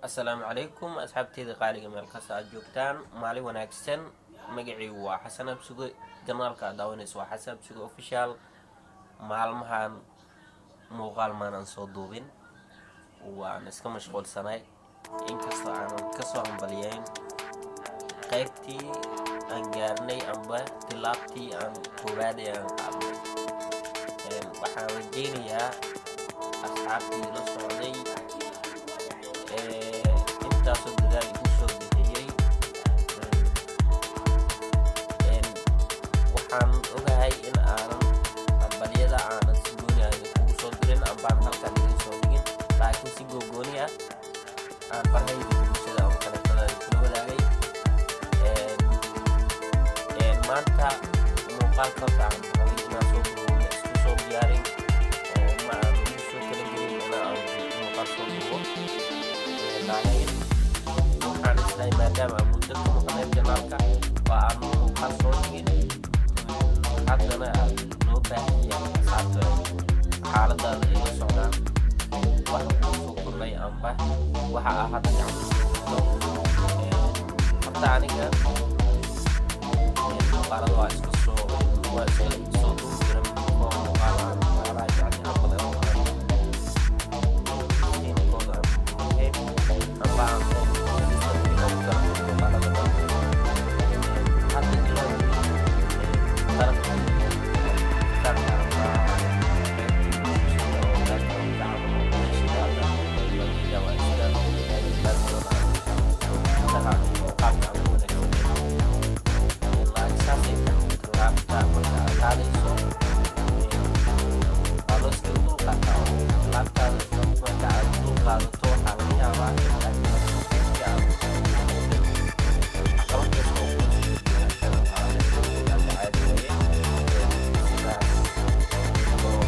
Asalaamu calaykum, asxaabteyda qaaliga, meel kasta aad joogtaan, maalin wanaagsan. Magacaygu waa Xasan Absuge, channelka aad daawanayso waa Xasan Absuge Official. Maalmahan muuqaal maanan soo duubin, waan iska mashquulsanay, inkastoo aanan kasoo hambaliyeyn qaybtii aan gaarnay amba tilaabtii aan koowaad ee aan qaadnay. Waxaan rajeynayaa asxaabtii la socday intaasoo dadaal igu soo bixiyey. Waxaan ogahay in aanan hambalyada aanan si gooni ah idinkugu soo dirin ambaan halkan idin soo dhigin, laakiin si gogooni ah aan barahayda bulshada oo kaleetada kula wadaagay. Maanta muuqaalka horta aan rabay inaan soo duubo ma isku soo diyaarin oo ma aan ugu soo talagelin in aan muuqaal soo duubo, laakiin waxaan isdahay maadaama aan muddo ka maqnayd channelka oo aan muuqaal soo dhigin, haddana aad loo baahan yahay asxaabta ay xaaladaada ay la socdaan waxa kuu soo kordhay amba waxa aa hadda gacanta ku jirto. Horta aniga muuqaalada waa iska soo duubi jira koo muuqaal aan waxyaalaha yacni aan badan oo aan qiimkooda aan ahayn amba aan ahayn systemkii loogu talagalay muuqaalada dhan. Hadda ilaa weli qalabkii qalka amba qaybtii bulshada oo background camal oo meeshii hadda bajiga waa iska background aan indhaha muuqaalka aan ku wanaagsaneyn, laakiin saasay tahay. Tallaabta marka aad qaadayso waa loo iskaga dul qaataa, oo tallaabtaada marka aad dul qaadato waxaa laga yaabaa in aad meeshii aad caqabad kasta oo kula soo gudbiyaan caadi waye. Sidaas oo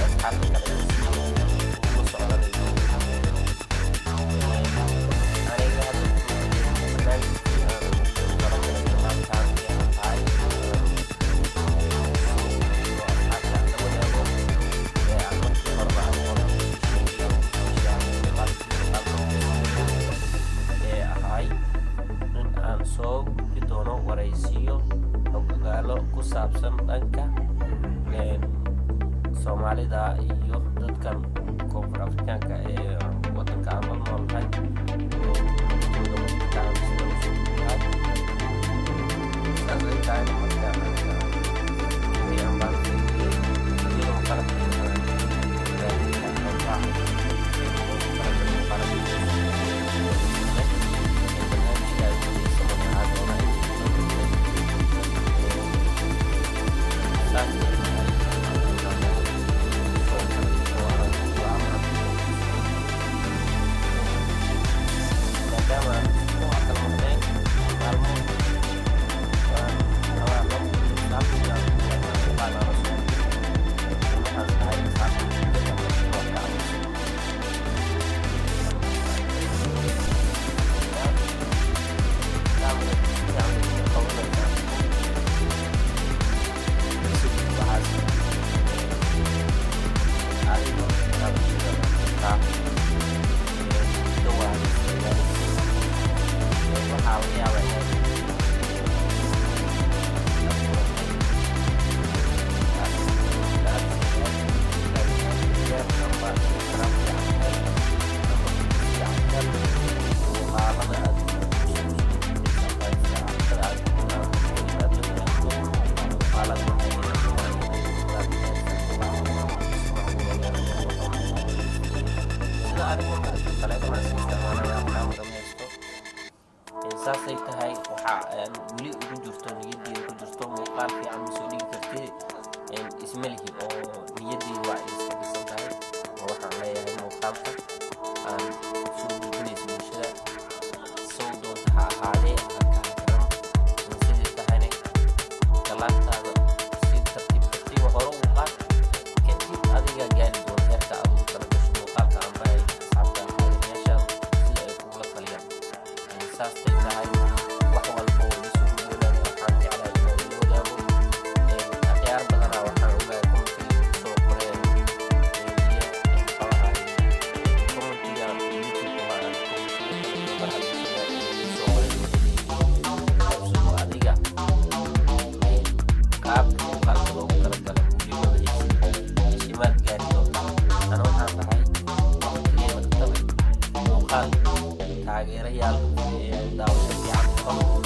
asxaabta kale si ula socdaan. Aniga hadda barnaamijkii aan ugu talagalay channelkan ee ahay inaan soo gudbiyo, asxaabta aan la wadaago, ee aan markii horeba aan hore usii sheegay oo usii sheegay muuqaalkii muuqaalka ee ahay in aan soo gudbi doono waraysiyo xog ogaalo ku saabsan dhanka Soomaalida iyo dadkan Koonfur Afrikaanka ee wadanka aan la noolnahay xogtooda markaan sida usoo gudbi lahay. Saas ay tahayna, marka aniga wixii aan baan fiiriyey iyadoo qalabkii aan baahinta amba loogu talagalay muuqaalada barnaamijka gudihiisa magaca doona intii soo gudbay. Saas ay tahay, soo galay oo aan go'aan maadaama aan isku kala maqnayn maalmo aan ama 2 bil aan muuqaal aan soo waxaan tahay asxaabta waa ka aamuso. Kaamira si fiican bay u qabanaysaa. Waxaas adigo kaa muddo waa isticmaalaysay, waxaa laga yaabaa inaad la kulantay aad amba Instagram fiican hel amba fiican hel, muuqaalada aad amba aad aad la wadaagto muuqaalada waxay sida anigu taleefon aan isticmaalaya, kaamira ma haysto. Saasay tahay, waxa aan weli ugu jirto niyadeyda ku jirto muuqaal fiican ma soo dhigi kartid ismalihi, oo niyadeyda waa ay iska dhisan tahay, oo waxaan leeyahay muuqaalka aan soo gudbinayso bulshada sow doonta ha ahaadee ha ka hakran. Sidii tahayna talaabtaada si tartiib tartiiba hore ugu qaad, kadib adiga gaari doona heerka aad ugu tala gasho muuqaalka amba ay asxaabta taageerayaashaadu sida ay kugula taliyaan. Saastay tahay, wax walba oo isoo gudboonaada waxaan jeclahay inaan ila wadaago. Akhyaar badanaa waxaan ogahay commentiga kusoo qoreen iyo muxuu ahaay commentiga YouTube-ka ma aan commentiga Muuqaal taageerayaal, daawasho fiican helo.